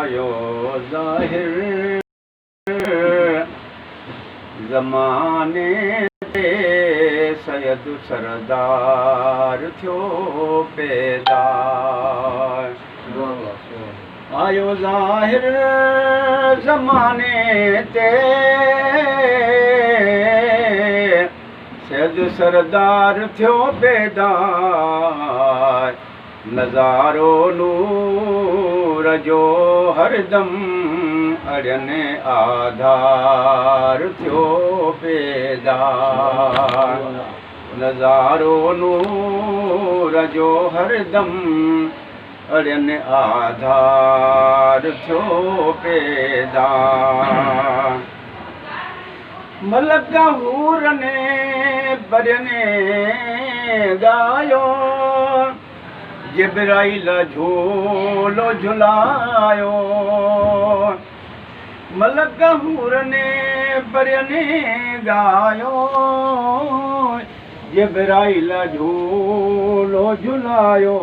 آيو ظاهر زماني تي سيد سردار ٿيو پيدا. آيو ظاهر زماني تي سيد سردار ٿيو پيدا. نظارو نور جو هردم اڙين آڌار ٿيو پيدا. نظارو نور جو هردم اڙين آڌار ٿيو پيدا. ملڪ حورن پرين ڳايو، جبرائيل جهولو جهلايو. ملڪ حورن پرين ڳايو، جبرائيل جهولو جهلايو.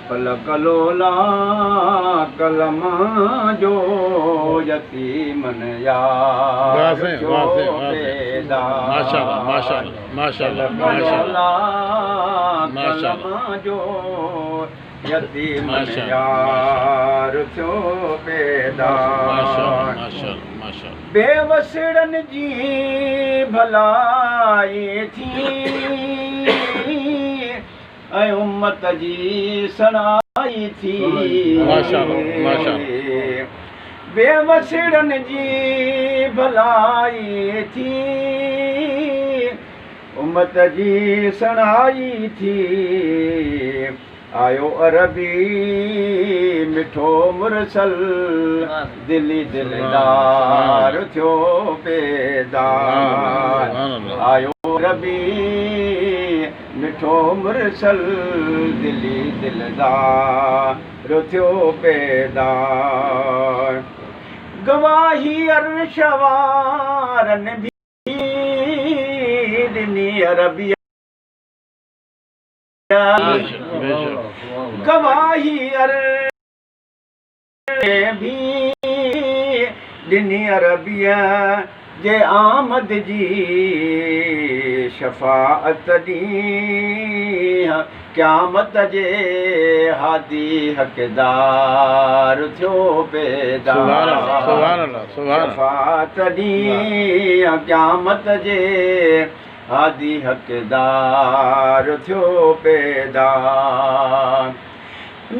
پلڪ لولا قلم جو يتيمن يار ٿيو پيدا. پلڪ لولا قلم جو يتيمن يار ٿيو پيدا. بيوسڙن جي ڀلائي ٿي ۽ امت جي سڻائي ٿي. بيوسڙن جي ڀلائي ٿي، امت جي سڻائي ٿي. آيو عربي مٺو مرسل، دلي دلدار ٿيو پيدا. آيو عربي مٺو مرسل، دلي دلدار ٿيو پيدا. گواهي عرش وارن ڀي ڏني عربيء. گواهي عرش ڀي ڏني عربيء جي آمد جي. شفاعت ڏينهن قيامت جي هادي حقدار ٿيو پيدا. شفاعت ڏينهن قيامت جي هادي حقدار ٿيو پيدا.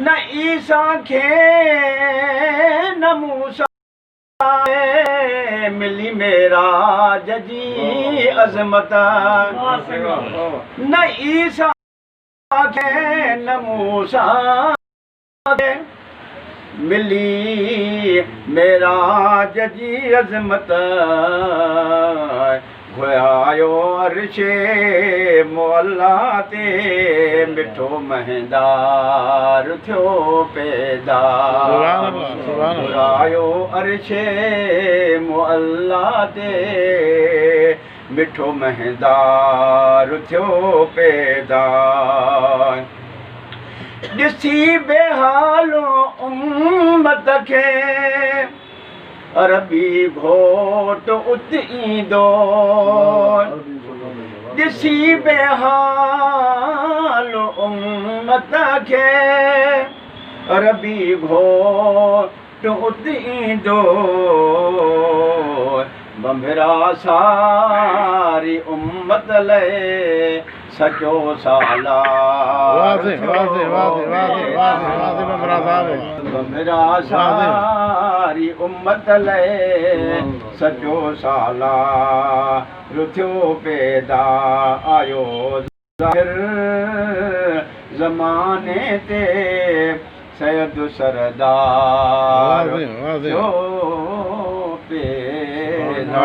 نه عيسيٰ کي نه موسيٰ کي ملي معراج جي عظمت. نه عيسيٰ کي نه موسيٰ کي ملي معراج جي عظمت. گهرايو عرش معليٰ تي مٺو مهندار ٿيو پيدا. گهرايو عرش معليٰ تي مٺو مهندار ٿيو پيدا. ڏسي بيحال امت کي عربي گهوٽ ات ايندو. ڏسي بيحال امت کي عربي گهوٽ ات ايندو. ڀنڀرا ساري امت لئي سچو سالار ٿيو ڀنڀرا ساري امت لئي سچو سالار ٿيو پيدا. آيو ظاهر زماني تي سيد سردار ٿيو پيدا.